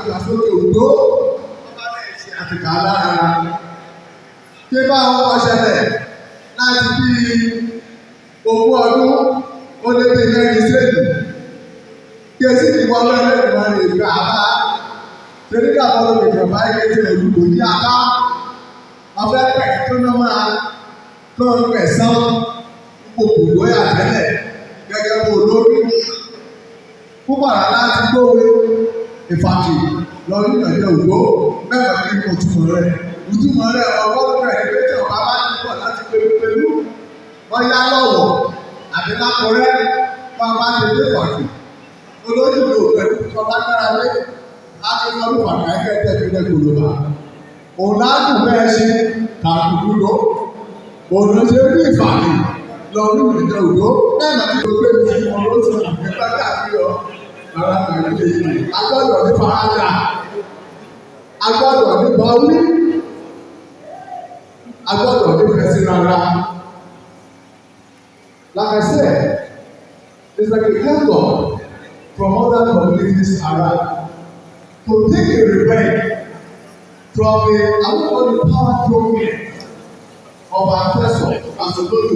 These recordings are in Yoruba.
Ìdàgbàsókè Òdó àtìkà lára kí bá wọn ṣẹlẹ̀ láti bí 20 ọdún ó lé bí 4 sẹ́yìn, kí esi ti wọ́n lọ́wọ́ ìgbà rẹ̀ ìgbà àbá torí ká bọ́ lórí ìjọba ilé tí ẹ̀rù kò ní àbá ọ̀fẹ́ pẹ̀ tó ná máa tó ń pẹ̀ sán ipò lóyà tẹ́lẹ̀ gẹ́gẹ́ bó lórí púpọ̀ láti gbówe ìfàkì lọ nínú ẹ̀jẹ̀ ògbó mẹ́wàá. Kí ni òtúmọ̀ rẹ̀? Òtúmọ̀ rẹ̀ ọgọ́rùn-ún rẹ̀ ní pé tí ọba bá ti pọ̀ láti pẹ̀lú pẹ̀lú wọ́n yá lọ́wọ́ àbí lákọrẹ́ wọ́n bá ti dé fàkì olójú lò pẹ̀lú ọlágbára lé akíkanú fàkì akẹ́kẹ́ ìpínlẹ̀ kòlóbà òun ládùn bẹ́ẹ̀ ṣe kàkùkù lọ òun ló ṣe rí ìfàkì lọ nínú ẹ̀jẹ̀ ògbó mẹ́wàá. Kí ló gbé mi ọ̀rọ̀ tó àgbẹ̀bá káàkiri ọ ara kàkiri yìí. Agbọ́dọ̀ ní faradà, agbọ́dọ̀ ní báwí, agbọ́dọ̀ ní fẹsí rárá. Like I said, it's like a gang up from other communities around to take a revenge from the, I won't call it power broken, of our ancestors Asogolu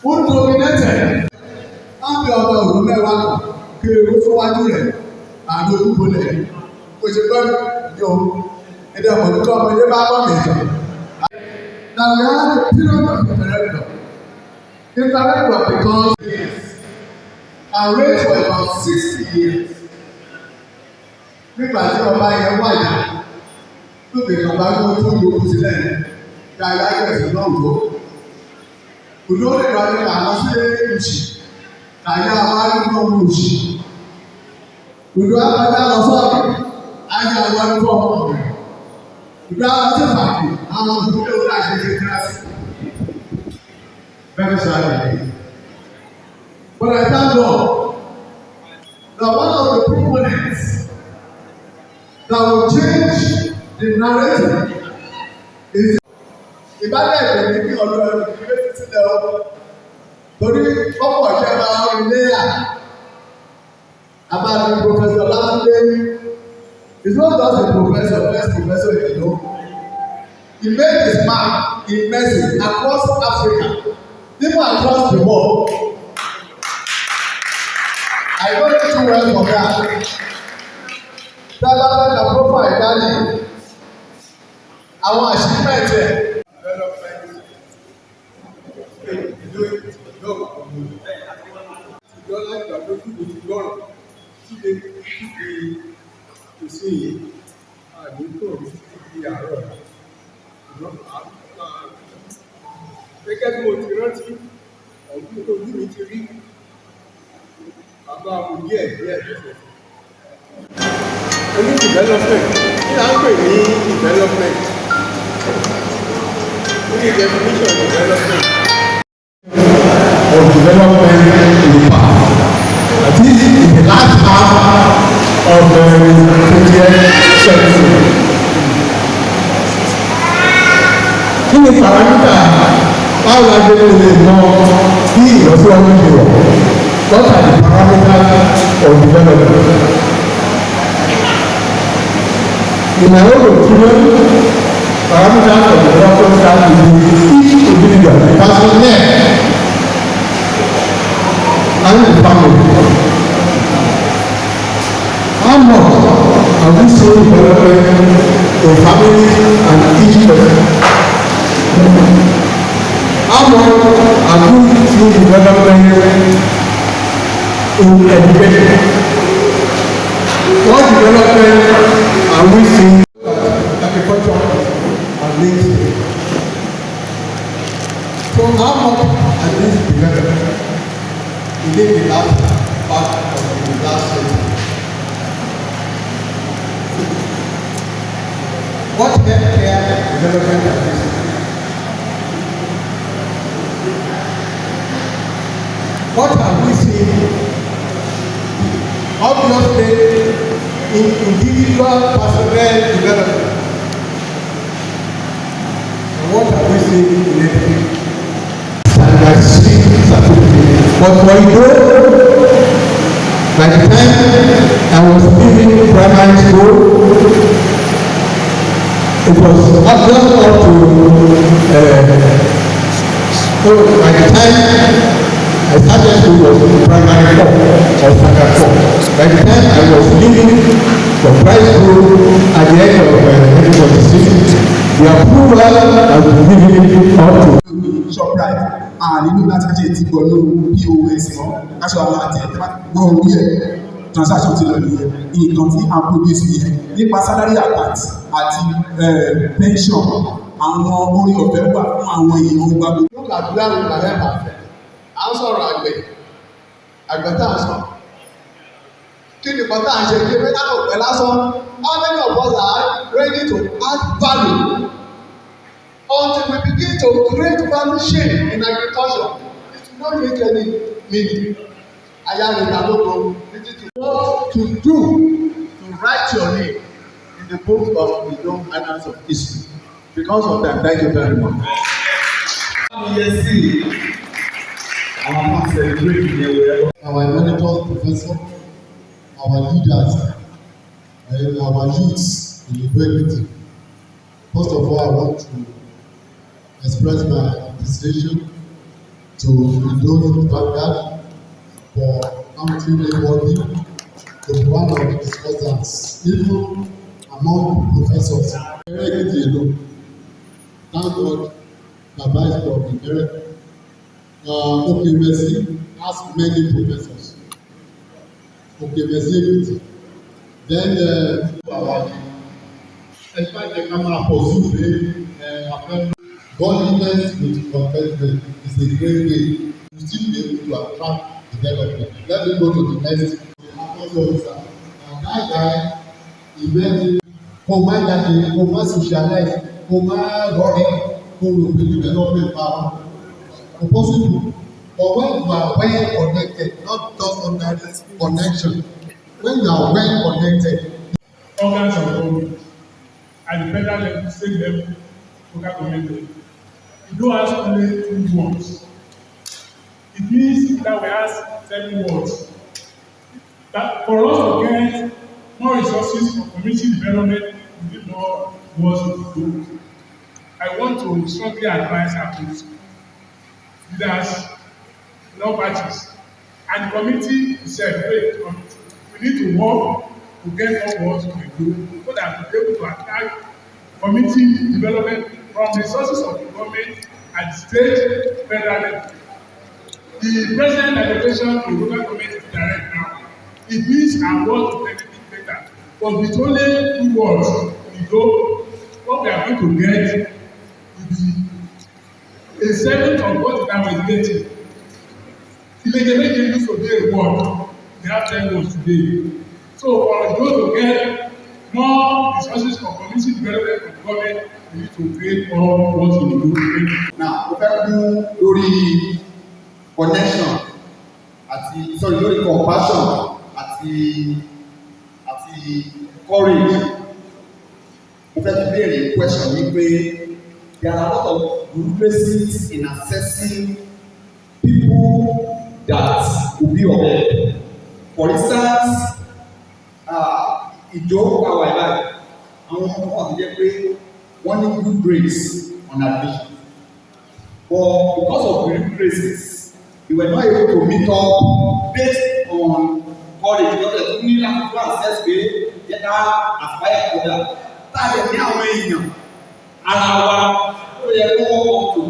who dominated. Wọ́n fi ọba òru mẹ́wàá kan kiri owó fọwájú rẹ̀ àti ojúbolẹ̀ kò ṣe gbọ́dọ̀ ní o ẹ̀dẹ̀ ọmọ tó ọmọdé bá bọ̀ mí tán. Now we had a period of interregnum. Interregnum because years and reigned for about 60 years. Nígbà tí ọba yẹn wájà lóde kan bá gbọ́ tó yòókù sílẹ̀ ní alájọ ìsìn náà wò ó. Òdó lè lọ ní àwọn sí òṣì kàyà wá nínú ọmọ òṣì. Òdó akọjá lọ sọ́ọ̀kì ayé àwọn nínú ọmọ rẹ̀. Òdó àwọn sí fàkì àwọn òdó lè wọ́n àṣẹ ṣe kíláàsì. Very sad indeed. But I thank God that one of the proponents that will change the narrative is ìbálẹ̀ ìbẹ̀rẹ̀ ní ọ̀dọ̀ ìdílé títí lẹ̀ o, torí ọ̀pọ̀ ìṣẹ́ máa ń rí léyà abáni. Professor Latunde is not just a professor, first professor in Edo. He made his mark in medicine across Africa, even across the world. I know him too well for that. Tábà fẹ́ ka profile daddy, àwọn achievement ẹ̀. Development ìlú ìjọba ìjọ láti gbà pé kí ti gbọ́ràn títí títí ìsinyìí àdínkù títí di àárọ̀, ṣùgbọ́n gẹ́gẹ́ bí mo ti rántí ọdún tó ojú mi ti rí bàbá mo díẹ̀ díẹ̀ lẹ́sẹ̀ẹsẹ̀. Oní development, kí là ń pè ní development? Kí ni definition of development? Of development in the past. That is, in the last half of the 20th century. Kí ni parameter? Báwo la ṣe lè mọ bí ìlọsíwájú ṣe wà? What are the parameters of development? In my own opinion, parameters of development start with each individual, the personnel and the family. How much have we seen development in families and each person? How much have we seen development in education? What development are we seeing? Agriculture and links to it. So how much has this developed within the last part of the last century? What healthcare development has this? What have we seen? Obviously, in individual personnel development. And what have we seen in education? Standard 6 certificate. But for Ido, By the time I was leaving primary school, it was up just up to so by the time I started school was primary four or standard four. By the time I was leaving for primary school at the end of 1946, the approval has been given up to Shoprite, a nílò láti ṣe ti bọ̀ ní POS mọ́, káṣọ àwọn àti ẹ̀ tẹ́lá gbọ́ orí ẹ̀, transaction ti lọ nìyẹn. Nǹkan tí a produce nìyẹn nípa salary account àti pension. Àwọn orí ọ̀fẹ́ wà fún àwọn èèyàn wa gbogbo. Look at where we can help ourselves. À ń sọ̀rọ̀ àgbẹ̀, àgbẹ̀ tá à ń sọ. Kí ni nǹkan tá à ń ṣe kí ká kò pẹ́ lásán? How many of us are ready to add value? Until we begin to create value chain in agriculture, it will not make any meaning. Ayálégbà lóko títí to what to do to write your name in the book of the young annals of history. Because of that, thank you very much. Yẹ sí àwọn máa celebrate yẹn wẹ̀. Our emeritus professor, our leaders, and our youths in Ido-Ekiti. First of all, I want to express my appreciation to Ido Vanguard for counting me worthy to be one of the discussants, even among professors. Ikere-Ekiti alone. Thank God, Baba is from Ikere. Okemesi has many professors. Okemesi Ekiti. Then àwa ni ẹ má jẹ́ ká máa pursue pé ẹ afẹ́. Godliness with contentment is a great way to still be able to attract development. Let me go to the next. Faculty officer, and that guy, he met me. Kó má jáde, kó má socialize, kó má rọrẹ, kó rò pé development máa wà. Kò possible. But when you are well connected, not just ordinary connection, when you are well connected, organs of government at the federal level, state level, local government level. Ido has only two wards. It means that we have seven wards. That for us to get more resources for community development, we need more wards to go. I want to strongly advise our political leaders in all parties and the committee itself, wey committee, we need to work to get more wards to Ido so that we be able to attract community development from resources of the government at the state, federal level. The present allocation to local government is direct now. It means our ward to benefit better. But with only two wards in Ido, what we are going to get will be a seventh of what the town is getting. Ilejemeje used to be a ward. They have 10 wards today. So for Ido to get more resources for community development from government, we need to create more wards in Ido. Thank you. Now, mo fẹ́ kú lórí connection àti, sorry, lórí compassion àti courage. Mo fẹ́ fi béèrè question wípé there are a lot of bureaucracies in assessing people that will be of help. For instance, Ìdó àwa ìbáyìí, àwọn ọmọ kan wà tó jẹ́ pé wọ́n ní good grades on admission, but because of bureaucracies, they were not able to meet up based on courage, because ẹ̀ tún ní láti tún access pé yẹ ká aspire for that. Tá a lè ní àwọn èèyàn ara wa tó yẹ kó work up to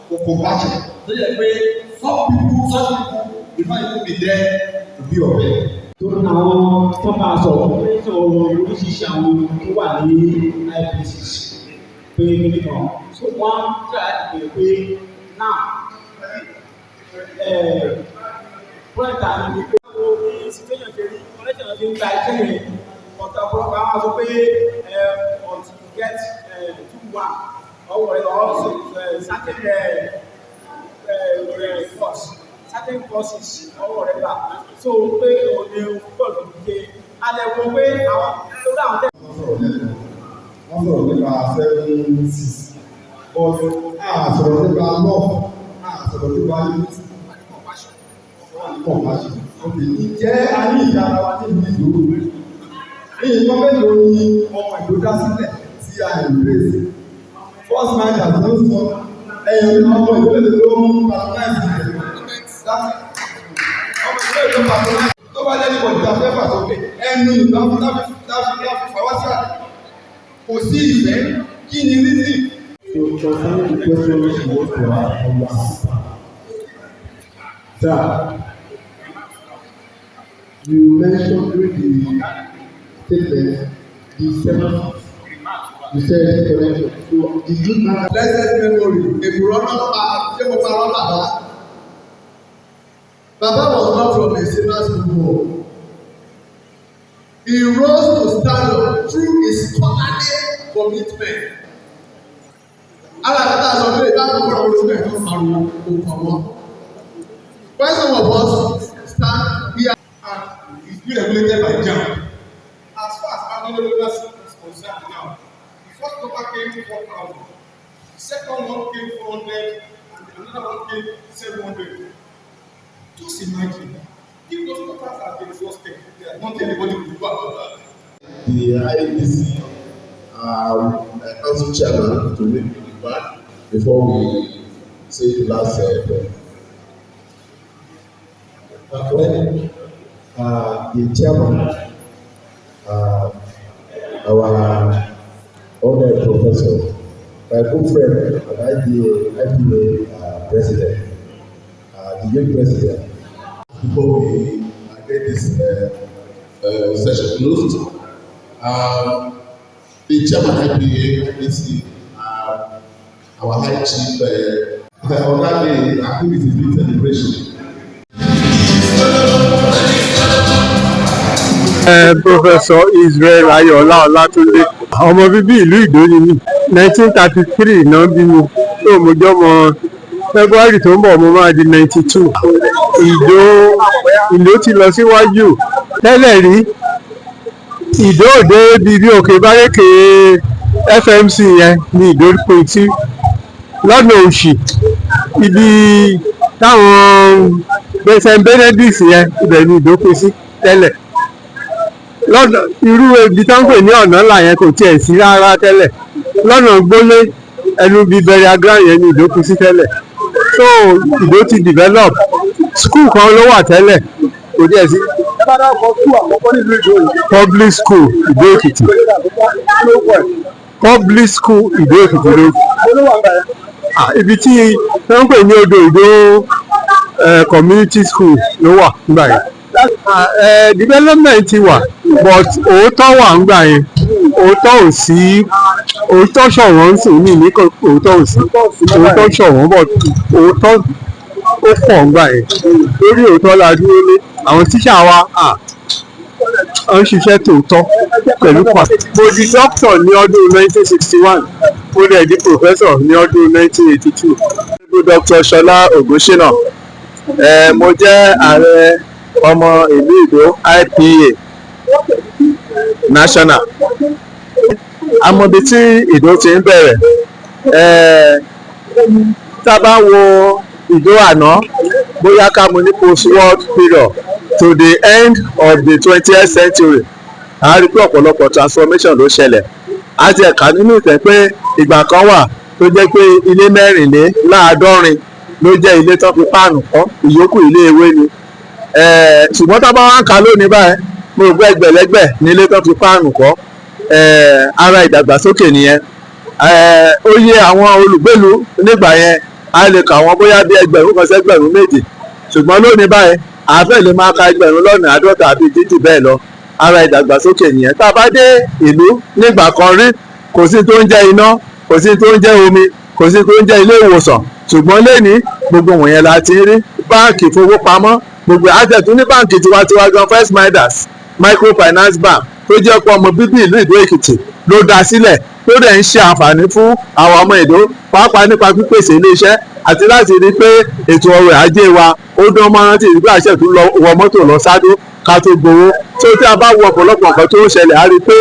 for compassion, tó yẹ pé some people, such people will not even be there to be of help. Tó àwọn tó máa sọ̀rọ̀ pé sọ̀rọ̀ oríṣiríṣi àwọn tó wà ní IPCC pé kíní kan, so wọ́n try láti pè pé now point àná ni pé wo bí situation ṣe rí, connection ṣe ń gba iṣẹ́ yẹn ọ̀tọ̀. Ọ̀pọ̀lọpọ̀ àwọn sọ pé until you get 2:1 or whatever, or certain course, certain courses or whatever, so pé òní gbọ́dọ̀ ṣe alẹ́ wo pé àwọn lórí àwọn tẹ́. Wọ́n sọ̀rọ̀ lẹ́nu, wọ́n sọ̀rọ̀ nípa 7 6, but a sọ̀rọ̀ nípa love, a sọ̀rọ̀ nípa unity, compassion. Ǹjẹ́ a ní ìfẹ́ ara wa ní ìlú Ìdó? Ní nǹkan mélòó ni ọmọ Ìdó dá sílẹ̀ tí a embrace? First man that ló sọ ẹ̀yìn ọmọ Ìdó mélòó ló ń patronize rẹ̀? Ọmọ Ìdó mélòó ló patronize? Tó bá lẹ́nu bọ̀dì tá a fẹ́ fà sókè, ẹnu ìlú láfi fà wá sí àlẹ́. Kò sí ìfẹ́, kí ni reason? So concerning the question you want to ask, I will answer. Sir, you mentioned during the statement the seven you said connection. So the youth man. Blessed memory, èkùrọ́ náà pa. Ṣé mo parọ́, bàbá? Bàbá was not from a silver spoon home. He rose to stardom through his scholarly commitment. Alákatá sọ pé ìbámu kúrò wọlé síbẹ̀ tó pariwo kò kàn wọ́n. When some of us stand here And it's been regulated by JAMB. As far as Adenola is concerned now, the first quota came 4,000, the second one came 400, and another one came 700. Just imagine, if those quotas have been exhausted, there is not anybody will go after that. The IEDC council chairman to make the remark before we say the last prayer. Well, the chairman, our honored professor, my good friend and IPA, IPA president, the youth president. Before we get this session closed, the chairman IPA, IPC, our high chief, on that day, I think it is a big celebration. Professor Israel Ayọ̀ọ́lá Ọlátúndé, ọmọ bíbí ìlú Ìdó ni mí. 1933 náà bí mi tó mo jọmọ February tó ń bọ̀, mo máa di 92. Ìdó ìlú ti lọ síwájú. Tẹ́lẹ̀ rí, Ìdó òde bíbí òkè bárẹ́kè FMC yẹn ní Ìdó pín sí lọ́nà òsì, ibi táwọn St Benedict yẹn, ibẹ̀ ni Ìdó pín sí tẹ́lẹ̀. Lọ́nà irú ibi tó ń pè ní ọ̀nà ńlá yẹn kò tiẹ̀ sí rárá tẹ́lẹ̀. Lọ́nà gbólé ẹnu bíi burial ground yẹn ni Ìdó pín sí tẹ́lẹ̀. So Ìdó ti develop. School kan ló wà tẹ́lẹ̀, kò díẹ̀ sí public school Ìdó Èkìtì. Public school Ìdó Èkìtì ló ibi tí wọ́n ń pè ní odò Ìdó community school ló wà nígbà yẹn. Development ti wà, but òótọ́ wà ńgbà yẹn, òótọ́ ò sí. Òótọ́ ṣọ̀wọ́n ń sìn ní ní òótọ́ ò sí, òótọ́ ṣọ̀wọ́n, but òótọ́ ó pọ̀ ńgbà yẹn. Lórí òótọ́ la dúró lé. Àwọn tíṣà wa ń ṣiṣẹ́ tòótọ́ pẹ̀lú pa. Mo di doctor ní ọdún 1961, mo dẹ̀ di professor ní ọdún 1982. Dr. Ṣọlá Ògúnṣínà, mo jẹ́ ààrẹ ọmọ ìlú Ìdó IPA national. Amọ̀bi tí Ìdó ti ń bẹ̀rẹ̀. Tá a bá wo Ìdó àná, bóyá ká mú ní post-war period to the end of the 20th century, a rí pé ọ̀pọ̀lọpọ̀ transformation ló ṣẹlẹ̀. A ti ẹ̀ka nínú ìtàn pé ìgbà kan wà tó jẹ́ pé ilé 74 ló jẹ́ ilé tó fi páànù kọ́, ìyókù ilé ewé ni. Ṣùgbọ́n tá a bá wá ń kà lónìí báyìí, mo rò pé ẹgbẹ̀lẹ́gbẹ̀ ní ilé tó fi páànù kọ́. Ara ìdàgbàsókè nìyẹn. Ó yé àwọn olùgbèlú nígbà yẹn, a lè kà wọ́n bóyá bí 1,000 sẹ́gbẹ̀rún 2, ṣùgbọ́n lónìí báyìí, àáfẹ́ lè máa ka 50,000 àbí jíjù bẹ́ẹ̀ lọ. Ara ìdàgbàsókè nìyẹn. Tá a bá dé ìlú nígbà kan rí, kò sí tó ń jẹ́ iná, kò sí tó ń jẹ́ omi, kò sí tó ń jẹ́ ilé ìwòsàn, ṣùgbọ́n lẹ́ni gbogbo wọ̀nyẹn la ti ń rí. Báǹkì ìfowópamọ́ gbogbo àtẹ̀tún ní báǹkì tiwantiwa gan, First Midas Microfinance Bank, tó jẹ́ pé ọmọ bíbí ìlú Ìdó Èkìtì ló dá sílẹ̀, tó dẹ̀ ń ṣe àǹfààní fún àwọn ọmọ Ìdó, pàápàá nípa pípèsè iléeṣẹ́ àti láti rí i pé ètò ọrọ̀ ajé wa ó dán mọ́rán, tí ìgbà àṣẹ tó lọ wọ mọ́tò lọ sádó ká tó gbowó tó. Tí a bá wo ọ̀pọ̀lọpọ̀ nǹkan tó ń ṣẹlẹ̀, á rí i pé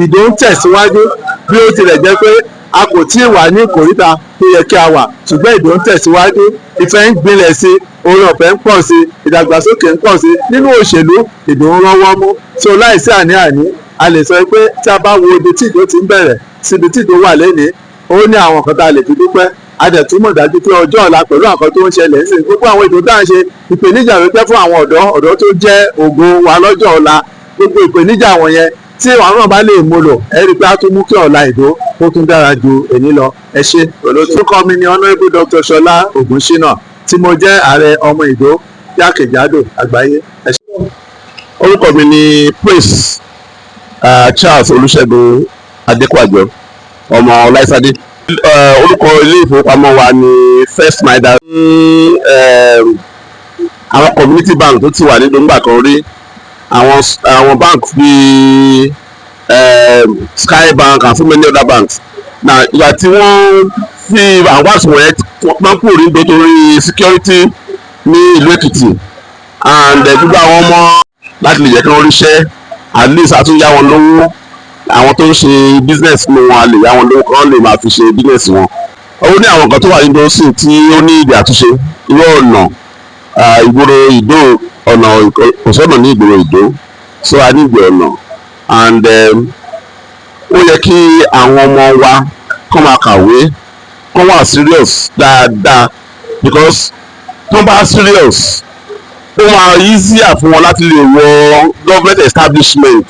Ìdó ń tẹ̀síwájú. Bí ó tilẹ̀ jẹ́ pé a kò tí ì wà ní ìkòríta tó yẹ kí a wà, ṣùgbọ́n Ìdó ń tẹ̀síwájú, ìfẹ́ ń gbilẹ̀ sí. Oore ọ̀fẹ́ ń pọ̀ sí, ìdàgbàsókè ń pọ̀ sí nínú òṣèlú. Ìdó ń rọ́wọ́ mú. So láìsí àní-àní, a lè sọ pé tí a bá wo ibi tí Ìdó ti ń bẹ̀rẹ̀ síbi tí Ìdó wà lénìí, ó ní àwọn kan tá a lè fi dúpẹ́. A dẹ̀ túmọ̀ dájú pé ọjọ́ ọ̀la, pẹ̀lú àkọ́ tó ń ṣẹlẹ̀ ń sìn, gbogbo àwọn ètò tá à ń ṣe, ìpèníjà ló jẹ́ fún àwọn ọ̀dọ́, ọ̀dọ́ tó jẹ́ ògo wa lọ́jọ́ ọ̀la. Gbogbo ìpèníjà wọ̀nyẹn, tí àwọn náà bá lè mú lò, ẹ rí i pé á tún mú kí ọ̀la Ìdó ó tún dára ju èní lọ. Ẹ ṣe olóòtú. Orúkọ mi ni Honourable Dr. Ṣọlá Ògúnṣínà, tí mo jẹ́ ààrẹ ọmọ Ìdó jákèjádò àgbáyé. Ẹ ṣé. Orúkọ mi ni Prince Charles Olúṣẹ́gun Adékọ̀àjọ, ọmọ Ọláìsádé. Orúkọ ilé ìfowópamọ́ wa ni First Midas. Ní àwọn community bank tó ti wà ní dòńgbà kan rí, àwọn bank bíi Sky Bank and so many other banks. Na ìgbà tí wọ́n fi àwọn banks wọ̀nyẹn wọ́n kúrò ní nítorí security ní ìlú Èkìtì and gbogbo àwọn ọmọ láti lè jẹ́ kí wọ́n ríṣẹ́, at least a tún yá wọn lówó. Àwọn tó ń ṣe business ní wọn, a lè yá wọn lówó kí wọ́n lè máa fi ṣe business wọn. Ó ní àwọn nǹkan tó wà nínú sí tí ó ní ìdí àtúnṣe, irú ọ̀nà ìgboro Ìdó, ọ̀nà kò sọ́nà ní ìgboro Ìdó, so a ní ìgbè ọ̀nà and ó yẹ kí àwọn ọmọ wa kọ́ máa kàwé, kọ́ wà serious dáadáa, because tó bá serious, ó máa easier fún wọn láti lè wọ government establishment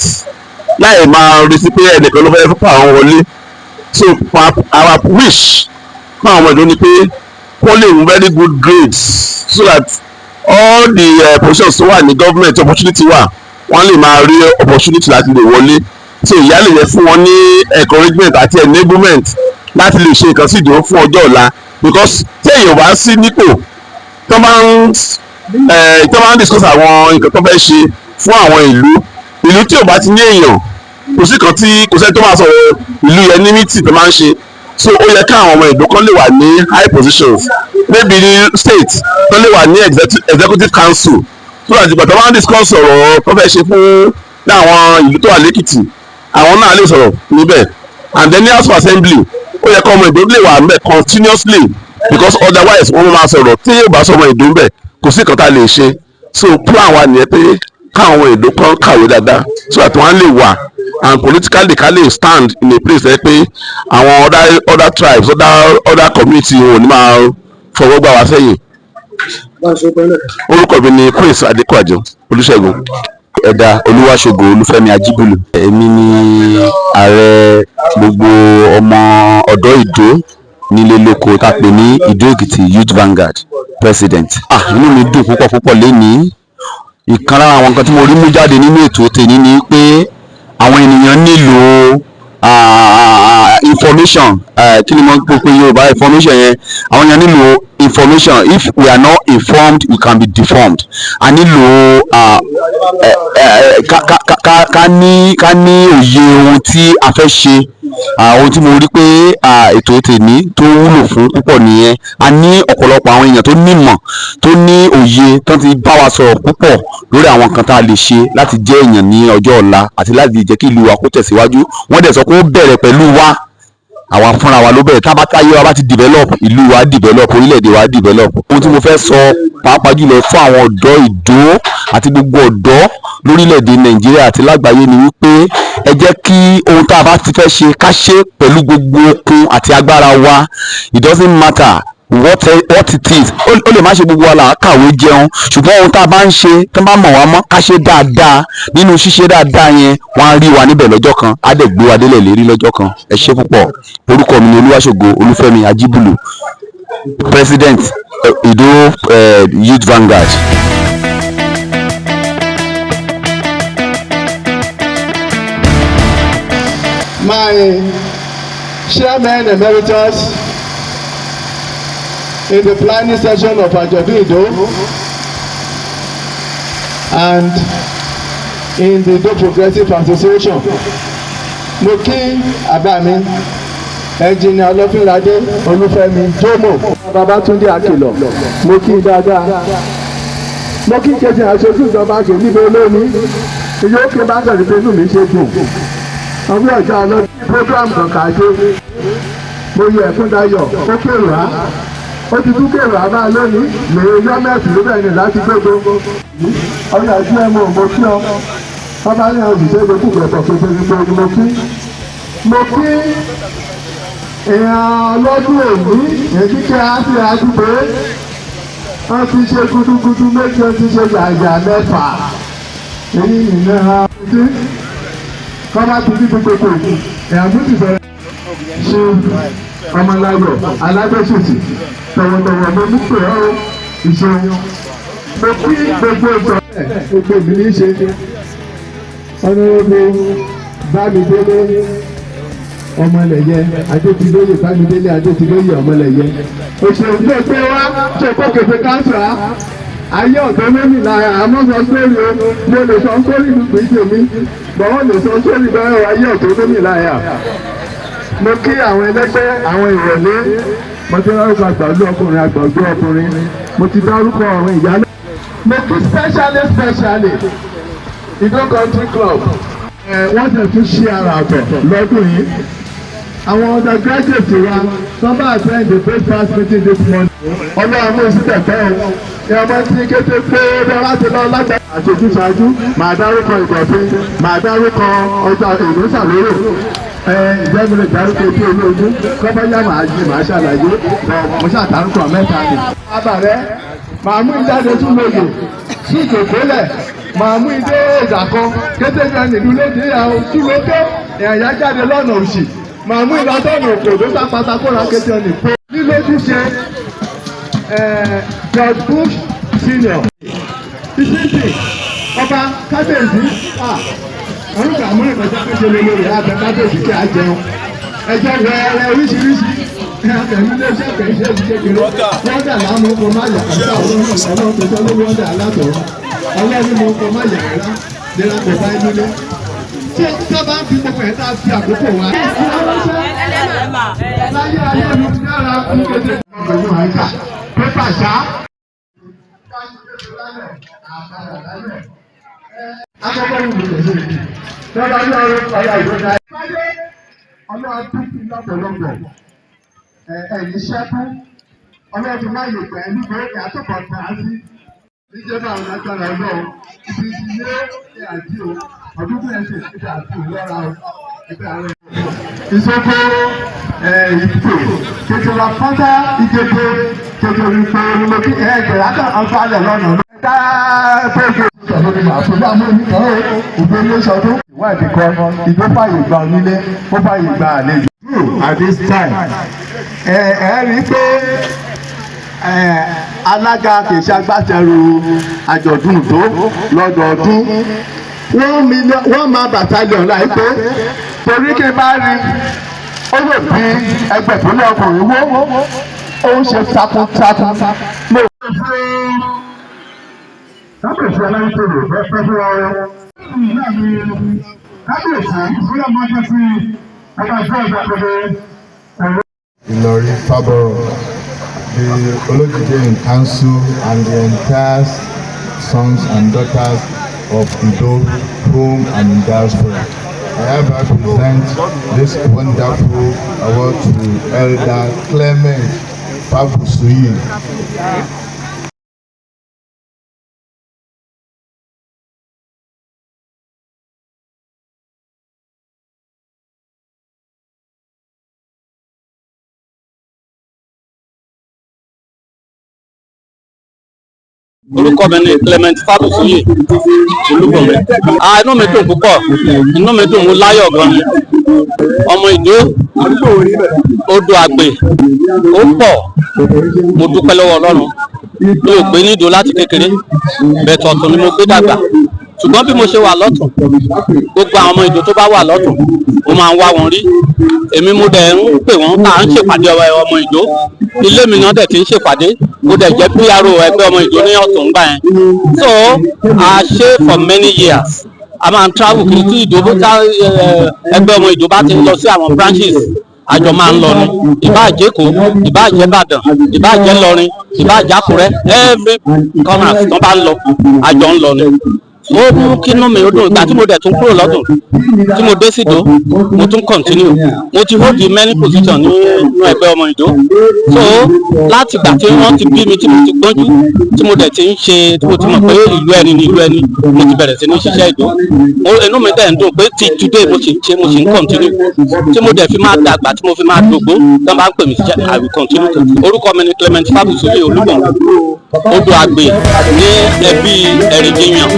láì máa retí pé ẹnìkan ló fẹ́ fà wọ́n wọlé. So our wish fún àwọn ọmọ Ìdó ni pé kó lè mú very good grades so that all the positions tó wà ní government, opportunity wà, wọ́n lè máa rí opportunity láti lè wọlé. So ìyá lè yẹ fún wọn ní encouragement àti enablement láti lè ṣe nǹkan sí Ìdó fún ọjọ́ ọ̀la, because tí èèyàn bá sí nípò, tó bá ń discuss àwọn nǹkan tó fẹ́ ṣe fún àwọn ìlú, tí ò bá ti ní èèyàn, kò sí kan tí kò sẹ́ni tó máa sọ̀rọ̀ ìlú yẹn ní meeting tó máa ń ṣe. So ó yẹ ká àwọn ọmọ Ìdó kan lè wà ní high positions, maybe ní state, tó lè wà ní executive council, so that ìgbà tó máa ń discuss ọ̀rọ̀ tó fẹ́ ṣe fún ní àwọn ìlú tó wà lẹ́kìtì, àwọn náà lè sọ̀rọ̀ níbẹ̀. And then ní House of Assembly, ó yẹ kó ọmọ Ìdó lè wà níbẹ̀ continuously, because otherwise wọ́n máa sọ̀rọ̀, tí yóò bá sọ ọmọ Ìdó níbẹ̀, kò sí nǹkan tá a lè ṣe. So plan wa nìyẹn, pé káwọn ọmọ Ìdó kan kàwé dáadáa so that wọ́n lè wà and politically ká lè stand in a place ẹ pé àwọn other tribes, other community wọn ò ní máa fọwọ́ gbà wá sẹ́yìn. Orúkọ mi ni Prince Adékọ̀àjọ Olúṣẹ́gun. Ẹ̀dà Olúwaṣògo Olúfẹ́mi Ajíbùlù. Èmi ni ààrẹ gbogbo ọmọ ọ̀dọ́ Ìdó nílé lóko, tá a pè ní Ìdó Èkìtì Youth Vanguard president. Ah, inú mi dùn púpọ̀ púpọ̀ lénìí. Ìkan lára àwọn nǹkan tí mo rí mú jáde nínú ètò tèmi ni pé àwọn ènìyàn nílò information. Kí ni mo ń pè pé Yorùbá information yẹn? Àwọn èèyàn nílò information. If we are not informed, we can be deformed. A nílò ká ní òye ohun tí a fẹ́ ṣe. Ohun tí mo rí pé ètò tèmi tó wúlò fún púpọ̀ nìyẹn. A ní ọ̀pọ̀lọpọ̀ àwọn èèyàn tó nímọ̀, tó ní òye, tó ti bá wa sọ̀rọ̀ púpọ̀ lórí àwọn nǹkan tá a lè ṣe láti jẹ́ èèyàn ní ọjọ́ ọ̀la àti láti jẹ́ kí ìlú wa kó tẹ̀síwájú. Wọ́n dẹ̀ sọ pé ó bẹ̀rẹ̀ pẹ̀lú wa, àwa fúnra wa ló bẹ̀rẹ̀. Tá bá táyé wa bá ti develop, ìlú wa develop, orílẹ̀-èdè wa develop. Ohun tí mo fẹ́ sọ, pàápàá jùlọ fún àwọn ọ̀dọ́ Ìdó àti gbogbo ọ̀dọ́ lórílẹ̀-èdè Nàìjíríà àti lágbàáyé, ni wípé ẹ jẹ́ kí ohun tá a bá ti fẹ́ ṣe, ká ṣe pẹ̀lú gbogbo okun àti agbára wa. It doesn't matter what it is. Ó lè má ṣe gbogbo wa là á kàwé jẹun, ṣùgbọ́n ohun tá a bá ń ṣe, tó bá mọ̀ wá mọ́, ká ṣe dáadáa. Nínú ṣíṣe dáadáa yẹn, wọ́n á rí wa níbẹ̀ lọ́jọ́ kan, á dẹ̀ gbé wa délẹ̀ lérí lọ́jọ́ kan. Ẹ ṣé púpọ̀. Orúkọ mi ni Olúwaṣògo Olúfẹ́mi Ajíbùlù, president Ìdó Youth Vanguard. My chairman emeritus in the planning session of Ajọdun Ido and in the Ido Progressive Association, mo kí àgbà mi, Ẹnjìnìà Ọlọ́fínládé Olúfẹ́mi Jomo Babátúndé Akìlọ̀, mo kí dáadáa. Mo kí kejì aṣojú ìjọba kì í níbi olómi ìyókè bá sọ̀rọ̀ pé inú mi ṣe dùn ọgbẹ́ ọjọ́ alọ́ program kan kà á ṣe. Mo yẹ Ẹ̀kúndayọ̀ ó kérò á. Ó ti tún kèrò àbá lónìí lè yọ mẹ́sì lóbẹ̀ ní láti gbégbó. Ọyọ àti ẹmu mo kí ọ. Bàbá ní òṣìṣẹ́ ìgbókù gbẹ̀pọ̀ pèsè ní mo kí. Mo kí èèyàn lọ́dún òní èyí kí á sí àdúgbò. Wọ́n ti ṣe gudugudu méjì, wọ́n ti ṣe yàyà mẹ́fà. Èyí nìyẹn ha ti kọ́lá ti ní gbogbo èèyàn tó ti sọ̀rọ̀. Ṣé Ọmọláyọ̀ Alágbèsèsì tọ̀wọ̀tọ̀wọ̀ mo mú pè ọ́ ìṣeun. Mo kí gbogbo ìtọ́ gbogbo mi ní í ṣe. Ọ̀nàrẹ́bù Bámidélé Ọmọlẹ̀yẹ Adétilóyè Bámidélé Adétilóyè Ọmọlẹ̀yẹ. Òṣèlú tó pé wá ṣe kó kèfé káńsà ayé ọ̀dọ́ mẹ́rìnlá àmọ́ sọ sórí o, mo lè sọ sórí ìlú tèmi bọ́ọ̀ lè sọ sórí bẹ́ẹ̀ ayé ọ̀dọ́ mẹ́rìnlá yà. Mo kí àwọn ẹlẹ́gbẹ́ àwọn ìrọ̀lẹ́, mo ti dárúkọ àgbàdo ọkùnrin àgbàdo ọkùnrin, mo ti dárúkọ àwọn ìyálẹ̀. Mo kí specially specially Ìdó Country Club, wọ́n sì tún ṣí ara ọ̀tọ̀ lọ́dún yìí. Àwọn undergraduate wa sábà attend the breakfast meeting this morning. Ọlọ́run mú sí tẹ̀tẹ̀ o. Ìyàmọ́ tí kété pé bọ́lá ti lọ lágbàá. Àṣojú ṣáájú, màá dárúkọ ìgbọ̀fin, màá dárúkọ ọjà ìlú sàlérò. Ǹjẹ́ mi lè dárúkọ ojú ológun? Kọ́bọ́yá màá yí màá ṣàlàyé, mo ṣàdárúkọ mẹ́ta ni. Bàbá rẹ̀, màá mú ìjáde tún lòyè, sí ìjòkólẹ̀, màá mú ìdé ìdàkọ, kété ní nílùú léde ìyàwó súlókè, ìyàyà jáde lọ́nà òsì, màá mú ìlọsọ́nà òkò tó sápáta kóra kété ọ̀nì pé. Lílójúṣe George Bush Senior. Ìṣèṣì ọba kábíyèsí orúkọ àmúrè kọjá péṣe lórí abẹ kábíyèsí kí a jẹun. Ẹjọ́ wẹ́ẹ́rẹ́ oríṣiríṣi àtẹ̀mí léṣe kẹ̀ṣẹ́ kékeré. Wọ́dà lámú kó má yà á ọlọ́run tó sọ lórí wọ́dà alátọ̀. Ọlọ́run mọ kó má yà á lera kò bá inú lé. Tí ó bá ń fi gbogbo ẹ̀ tá a fi àkókò wa. Láyé ayélujára ń kéde. Ọ̀gbìn àyíká pépà ṣá. Akọ́kọ́ wù mí lè ṣe. Lọ́dọ̀ ní ọ̀rọ̀ ọ̀yà ìgbóná. Ọlọ́run tún fi lọ́pọ̀lọpọ̀ ẹ̀yìn ṣẹ́kú. Ọlọ́run ti máa yè pẹ̀lú pé àtọ̀kọ̀ tà á sí. Níjẹ́ bá àwọn agbára ọlọ́run, ibi ti yé ẹ̀ àjí o, ọdún tó ẹ̀ ṣe ìgbà àti ìlọ́ra o, ìgbà rẹ̀. Ìsoko ìpè kẹtùrà pátá ìgèdè kẹtùrà ìpè olùmọ̀kí ẹ̀ẹ́dẹ̀rẹ̀ àtọ̀ àǹfààní lọ́nà. Ẹ̀dá pẹ̀lú ìṣòro àfọlú amóhùn ìgbélé sọdún. Ìwádìí kan ìgbó fàyè gba onílé, ó fàyè gba àlejò. At this time, ẹ ẹ rí i pé alága kì í ṣe agbátẹrù àjọ̀dún Ìdó lọ́dọọdún. 1 million one man battalion láìpẹ́ torí kí n bá rí ó lè bí ẹgbẹ̀fúnlẹ̀ ọkùnrin wó ó ń ṣe takuntakun. Kábíyèsí aláìsèrè fẹ́ fẹ́ fúnra rẹ̀. Kábíyèsí ìfúnlẹ̀ máa sí ọba ìfẹ́ ìgbàgbọ́ ẹ̀rọ. Ìlọrí Fábọ̀rọ̀, the Olójìdé in council and the entire sons and daughters of Ido, home and in diaspora. I hereby present this wonderful award to Elder Clement Fabusuyi. Orúkọ mi ni Clement Fábùsúyè Olúbọ̀mí. Inú mi dùn púpọ̀, inú mi dùn, mo láyọ̀ gan ni. Ọmọ Ìdó, odò àgbè ó pọ̀, mo dúpẹ́ lọ́wọ́ Ọlọ́run. Mi ò gbé ní Ìdó láti kékeré, bẹ̀tẹ̀ ọ̀tún ni mo gbé dàgbà. Ṣùgbọ́n bí mo ṣe wà lọ́tún, gbogbo àwọn ọmọ Ìdó tó bá wà lọ́tún, mo máa ń wá wọn rí. Èmi mo dẹ̀ ń pè wọ́n tá à ń ṣèpàdé ọmọ Ìdó. Ilé mi náà dẹ̀ ti ń ṣèpàdé. Mo dẹ̀ jẹ́ PRO ẹgbẹ́ ọmọ Ìdó ní ọ̀tún gbà yẹn. So a ṣe for many years. A máa ń travel kiri tí Ìdó bó tá ẹgbẹ́ ọmọ Ìdó bá ti ń lọ sí àwọn branches, àjọ máa ń lọ ni. Ìbáà jẹ́ Èkó, ìbáà jẹ́ Ìbàdàn, ìbáà jẹ́ Ìlọrin, ìbáà jẹ́ Àkúrẹ́, every corner tó bá ń lọ, àjọ ń lọ ni. Ó mú kínú mi ó dùn. Ìgbà tí mo dẹ̀ tún kúrò lọ́dún tí mo dé sí Ìdó, mo tún continue. Mo ti hold many position nínú ẹgbẹ́ ọmọ Ìdó. So láti ìgbà tí wọ́n ti bí mi, tí mo ti gbọ́njú, tí mo dẹ̀ ti ń ṣe, tí mo ti mọ̀ pé ìlú ẹni ni ìlú ẹni, mo ti bẹ̀rẹ̀ sí ní ṣiṣẹ́ Ìdó. Inú mi dẹ̀ ń dùn pé ti today mo sì ń ṣe, mo sì ń continue, tí mo dẹ̀ fi máa dàgbà, tí mo fi máa dògbó, tí wọ́n bá ń pè mí síṣẹ́, I will continue to. Orúkọ mi ni Clement Fábùsóyè Olúgbọ̀n, Odò Àgbè ní ẹbí Ẹ̀rìnjiyàn.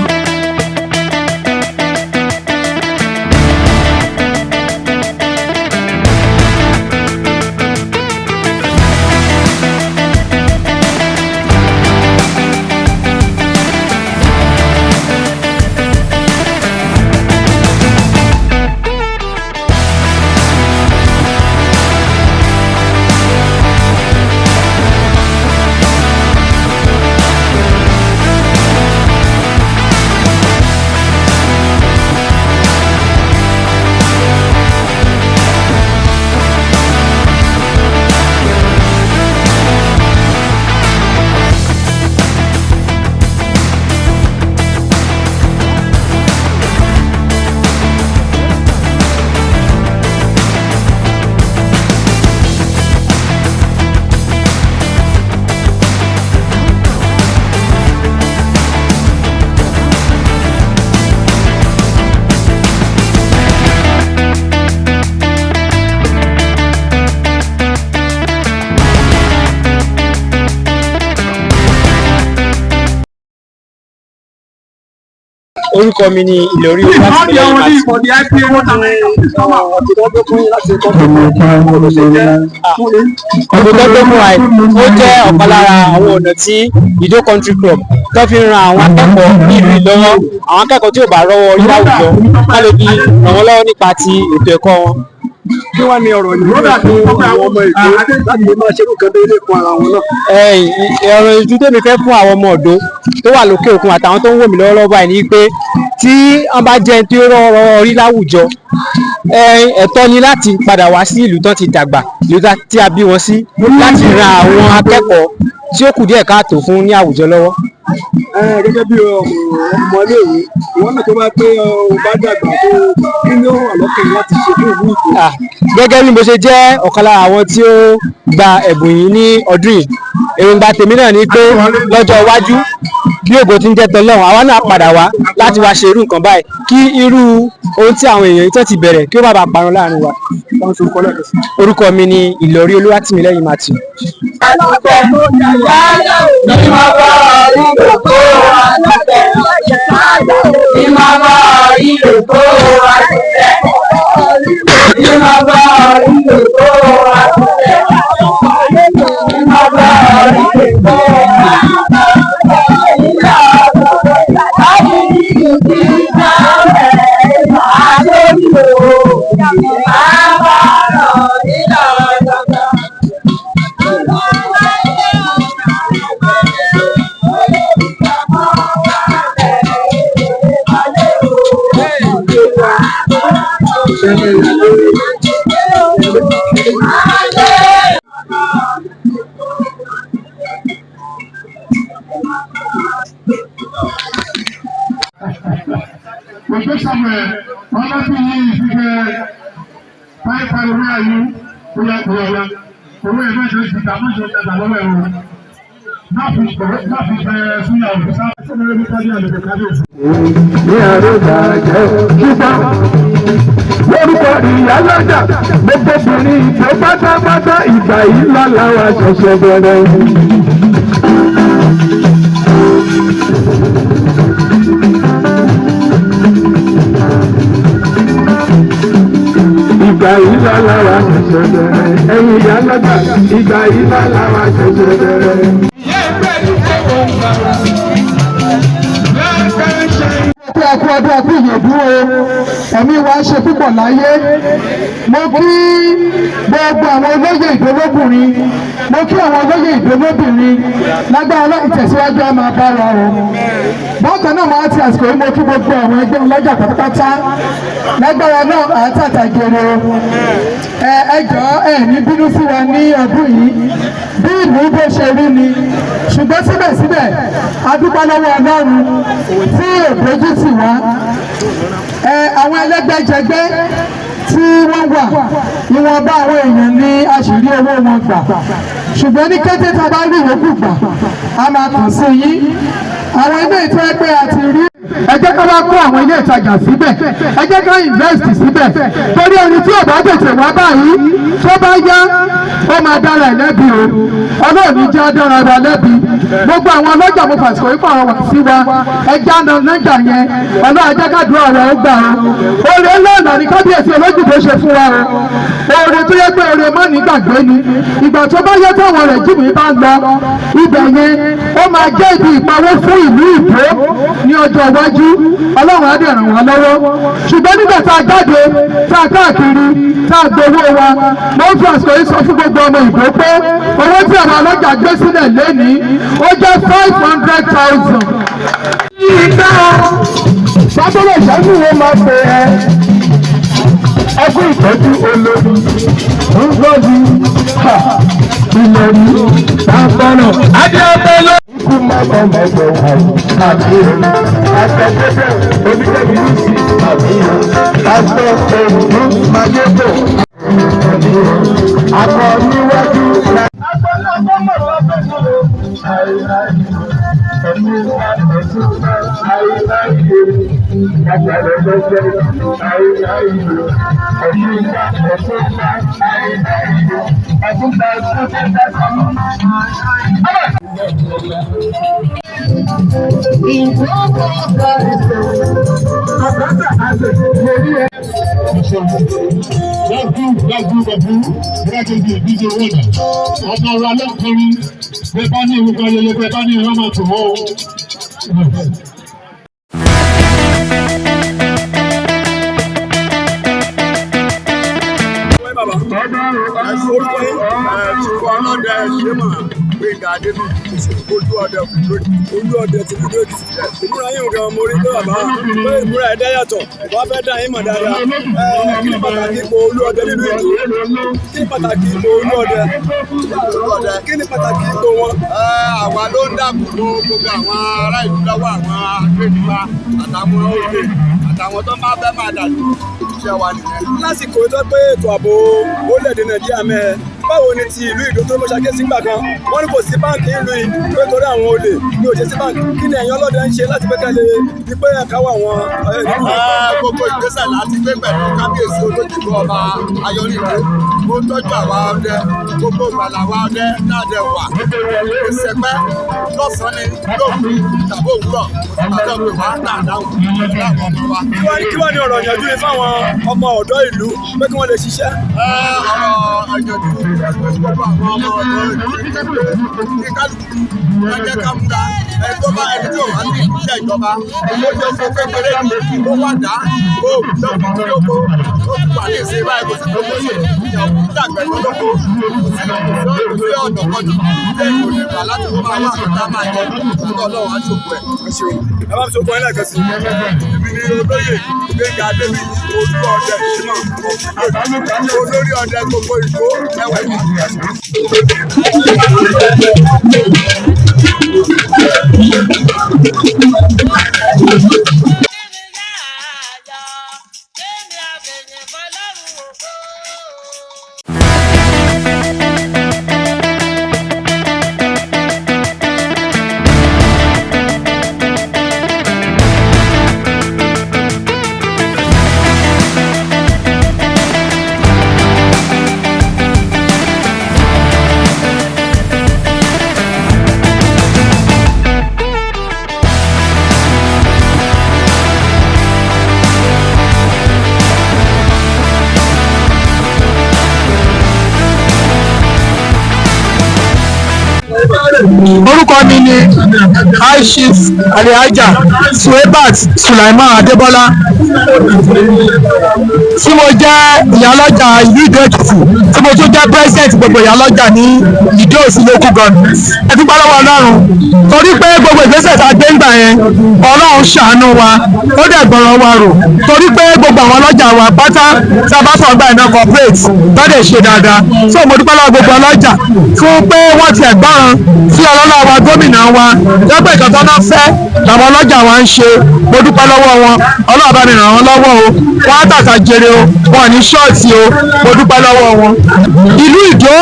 Orúkọ mi ni Ìlọrí Olúwatímílẹ́yìn Matthew. Ọ̀gbìn tó gbé fún wa yìí, ó jẹ́ ọ̀kan lára àwọn ọ̀nà tí Ìdó Country Club tó fi ń ran àwọn akẹ́kọ̀ọ́ ní ìlú yìí lọ́wọ́, àwọn akẹ́kọ̀ọ́ tí ò bá rọ́wọ́ orí láwùjọ, ká lè fi ràn wọ́n lọ́wọ́ nípa ti ètò ẹ̀kọ́ wọn. Kí wàá ní ọ̀rọ̀ yìí fún àwọn ọmọ Ìdó láti lè máa ṣerú nǹkan bẹ́ẹ̀ lè fún ara wọn náà? Ọ̀rọ̀ ìjú tèmi fẹ́ fún àwọn ọmọ ọ̀dọ́ tó wà lókè òkun àtàwọn tó ń wò mí lọ́wọ́lọ́wọ́ báyìí ni pé tí wọ́n bá jẹ́ ẹni tí ó rọ́wọ́ orí láwùjọ, ẹ̀tọ́ ni láti padà wá sí ìlú tán ti dàgbà, ìlú tí a bí wọn sí, láti ran àwọn akẹ́kọ̀ọ́ tí ó kù díẹ̀ káàtó fún ní àwùjọ lọ́wọ́. Gẹ́gẹ́ bí ọmọléèwé, ìwọ náà tó bá pé o bá dàgbà tó, kí ni ó wà lọ́kàn láti ṣe fún ìlú Ìdó? Gẹ́gẹ́ bí mo ṣe jẹ́ ọ̀kan lára àwọn tí ó gba ẹ̀bùn yìí ní ọdún yìí, èròǹgbà tèmi náà ni pé lọ́jọ́ iwájú, bí ògo ti ń jẹ́ tọlọ́run, àwa náà padà wá láti wá ṣe irú nǹkan báyìí, kí irú ohun tí àwọn èèyàn tó ti bẹ̀rẹ̀ kí ó má bàa parun láàrin wa. Orúkọ mi ni Ìlọrí Olúwatímílẹ́yìn Matthew. Ojo Samuel, Ọlọ́bíyí ìfífẹ́ five five, where are you? Oya oya oya, owó ẹ̀ má ṣe jìtà, má ṣe jàdà lọ́wọ́ ẹ̀ o. Má fi fẹ́ súnyà òfin sáà. Ṣé mo lè àlejò kábíyèsí? Ní àròjà jẹ́ ṣùgbọ́n lórúkọ ìyálọ́jà, gbogbo obìnrin Ìdó pátápátá, ìgbà yìí lọ́la wa ṣẹ̀ṣẹ̀ bẹ̀rẹ̀. Ìgbà yìí lọ́la wa ṣẹ̀ṣẹ̀ bẹ̀rẹ̀, ẹ̀yin ìyálọ́jà, ìgbà yìí lọ́la wa ṣẹ̀ṣẹ̀ bẹ̀rẹ̀. pé a kú ọdún, a kú ìyèdú o. Ẹ̀mí wa ṣe púpọ̀ láyé. Mo kí gbogbo àwọn olóyè Ìdó lọ́kùnrin, mo kí àwọn olóyè Ìdó lóbìnrin. Lágbára Ọlọ́run, ìtẹ̀síwájú á máa bá wa o. Bákan náà, máa ti àsìkò yìí, mo kí gbogbo àwọn ẹgbẹ́ ọlọ́jà pátápátá. Lágbára náà, àtàtàjèrè o. Ẹ jọ̀ọ́, ẹ ní bínú sí wa ní ọdún yìí, bí ìlú bó ṣe rí ni. Ṣùgbọ́n síbẹ̀síbẹ̀, a dúpẹ́ lọ́wọ́ Ọlọ́run tí ò dójú tì wá. Ẹ àwọn ẹlẹ́gbẹ́jẹgbẹ́ tí wọ́n wà, ìwọ̀nba àwọn èèyàn ní a sì rí owó wọn gbà, ṣùgbọ́n ní kété tá a bá rí ìyókù gbà, a máa kàn sí yín. Àwọn ilé ìtọ́ ẹgbẹ́ àti rí, ẹ jẹ́ ká wá kó àwọn ilé ìtajà síbẹ̀, ẹ jẹ́ ká invest síbẹ̀, torí ẹni tí ò bá tètè wá báyìí, tó bá yá, ó máa dára ẹ̀ lẹ́bi o. Ọlọ́run ní jẹ́ dára wa lẹ́bi. Gbogbo àwọn ọlọ́jà, mo fàṣìkò yìí pàrọ̀ wá sí wa, ẹ já lọ lọ́jà yẹn. Ọlọ́run ajẹ́ kádùúrà rẹ̀ ó gbà o. Oore ńlá ní kábíyèsí Olójìdó ṣe fún wa o. Oore tó yẹ pé oore mọ́ nígbàgbé ni. Ìgbà tó bá yẹ, táwọn rẹ̀ jìnnì bá ń lọ ibẹ̀ yẹn, ó máa jẹ́ ibi ìpawó fún ìlú Ìdó ní ọjọ́ iwájú. Ọlọ́run á dẹ̀ ràn wá lọ́wọ́. Ṣùgbọ́n nígbà tá a jáde, tá a káàkiri, tá a gbowó wa, mo ń fi àsìkò yìí sọ fún gbogbo ọmọ Ìdó pé owó tí àwọn ọlọ́jà gbé sílẹ̀ lénìí, ó jẹ́ 500,000. Ìgbà sábẹ́lẹ̀ ìṣẹ́jú wo máa pè ẹ́? Ẹkún ìtọ́jú olórí ńgbọ́dì ìlẹ̀rí sábọ́nà adéọ̀tẹ́ ló. Ikú mọ́tò mọ́tò àbí àtẹ̀tẹ̀tẹ̀ oníkẹ́bí sí àbí àtẹ̀ ògùn mayébò àbí akọ níwájú. Agbọ́nà gbọ́mọ̀ lọ́fẹ̀ẹ́ sọ̀rọ̀ àìláì ẹ̀mí ẹ̀sùn àìláì àgbàlẹ̀gbẹ̀gbẹ̀ àìláì ẹ̀mí ẹ̀sùn àìláì ẹ̀sùn Ọmọ wa lọ́kùnrin bẹ́ẹ̀ bá ní ìwúkọ ayẹyẹ, bẹ́ẹ̀ bá ní ìwọ́n máa tò wọ́n o. Orúkọ yín? Ọlọ́dẹ Ṣémà Gbẹ̀ngà Adébíyì, Olú Ọdẹ Kùdúrẹ́dì. Olú Ọdẹ ti Kúdúrẹ́dì. Ìmúra yín gan, mo rí pé bàbá pé ìmúra ẹ̀ dá yàtọ̀. Wọ́n fẹ́ dá yín mọ̀ dáadáa. Ẹ kí ni pàtàkì ipò Olú Ọdẹ nínú ìlú? Kí ni pàtàkì ipò Olú Ọdẹ? Kí ni pàtàkì ipò wọn? Àwa ló ń dáàbò bo gbogbo àwọn ará ìlú lọ́wọ́ àwọn agbẹnipa àtàwọn olè àtàwọn tó máa fẹ́ máa dàlú. Iṣẹ́ wa nìyẹn. Lásìkò tó pé ètò ààbò orílẹ̀-èdè Nàìjíríà mẹ́ẹ̀, báwo ni ti ìlú Ìdó tó mọ́ṣáké sígbà kan wọ́n ní kò sí báǹkì ìlú yìí pé torí àwọn olè ní ò ṣe sí báǹkì? Kí ni ẹ̀yin ọlọ́dẹ ń ṣe láti pé ká lè rí pé ẹ̀ka wà wọn? Gbogbo ìgbésẹ̀ láti gbé pẹ̀lú kábíyèsí Olójìgbò, Ọba Ayọ̀rìndé. Ó ń tọ́jú àwa ọdẹ. Gbogbo ìgbàlà àwa ọdẹ dáadẹ wà ìsẹ̀pẹ́ lọ́sàn-án ni, lóòkù tàbí òwúrọ̀ àti ọ̀pẹ̀ wà náà dáhùn láwọn ọmọ wa. Kí wá ní ọ̀rọ̀ ìyànjú yìí fáwọn ọmọ ọ̀dọ́ ìlú pé kí wọ́n lè ṣiṣẹ́? Ọ̀rọ̀ ìyànjú gbogbo àwọn ọmọ ọ̀dọ́ ìlú kí kálukú ẹ jẹ́ ká múra. Ẹni tó bá ẹni tí ò wá ní iṣẹ́ ìjọba, ó jẹ́ oko kékeré ní ó wà dá ó lọ́kùn lóko. Ó ti wà ní ìsìn báyìí, kò sí gbogbo ṣe dàgbẹ́ lóko, kò sí ọ̀nà kọ́nà tí kò lè gbà láti kó máa wà kó máa jẹ ọ̀tọ̀. Ọlọ́run á ṣòkò ẹ̀. Ẹ bá mi sọ fún ẹ lẹ́ẹ̀kan sí. Èmi ni olóyè Gbẹ̀ngà Adébíyì, Olú Ọdẹ Ìṣúná, olórí ọdẹ gbogbo Ìdó ẹwẹ̀. Orúkọ mi ni High Chief Alhaja Suebat Sulaiman Adébọ́lá, tí mo jẹ́ ìyálọ́jà ìlú Ìdó Èkìtì, tí mo tún jẹ́ president gbogbo ìyálọ́jà ní Ìdó Òsì local government. Ẹ dúpẹ́ lọ́wọ́ Ọlọ́run torí pé gbogbo ìgbésẹ̀ tá a gbé ńgbà yẹn, Ọlọ́run ṣàánú wa, ó dẹ̀ gbọ́rọ̀ wa rò, torí pé gbogbo àwọn ọlọ́jà wa pátá tí a bá sọ̀rọ̀ gbà iná corporate tó dẹ̀ ṣe dáadáa. So mo dúpẹ́ lọ́wọ́ gbogbo ọlọ́jà fún pé wọ́n ti ẹ̀gbọ́n sí ọlọ́lá wa, gómìnà wa, lọ́pọ̀ ìkan tó náà fẹ́ làwọn ọlọ́jà wa ń ṣe. Mo dúpẹ́ lọ́wọ́ wọn. Ọlọ́run bá mi ràn wọ́n lọ́wọ́ o, wọ́n á tàtà jèrè o, wọn ò ní ṣọ́ọ̀tì o. Mo dúpẹ́ lọ́wọ́ wọn. Ìlú Ìdó,